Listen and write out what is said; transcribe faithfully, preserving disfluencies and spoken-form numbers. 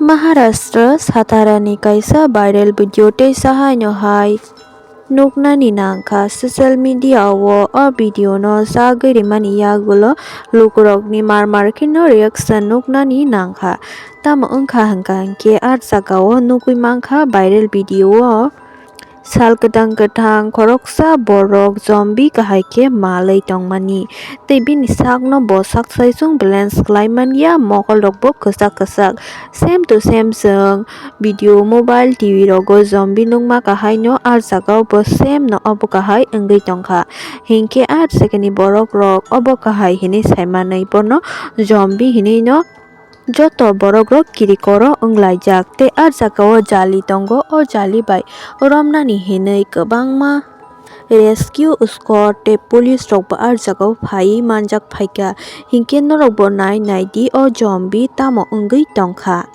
Maharashtra Satarani kaisa viral video tei sahaino hai nuknani nangkha. Social media o o video no sagwi rimani yagulo lukurokni mar mar kheno reaction nuknani nangkha. Tamo wngkha hwnkha hinkhe a jagao nugwi mankha viral video o. Sal kwthang kwthang khoroksa borok zombie kahai khe malwi tongmani, tei bini sakno bo sak saichung balance khlai manya, mokol rokbo kwchak kwchak. Same to same chwng video, mobile, T V rogo zombie nukma kahai no a jagao bo same no obo kahai wngwi tongkha. Hinkhe a jagani borok rok obo kahai hinwi saimanwi bono zombie hinwi no joto borok rok kirikoro wnglaijak tei a jagao jali tongo, o jali bai romnani hinwi kwbangma rescue squad tei police rok bo a jagao phaiwi manjak phaikha, hinkhe norok bo nai naidi o zombie tamo wngwi tongkha.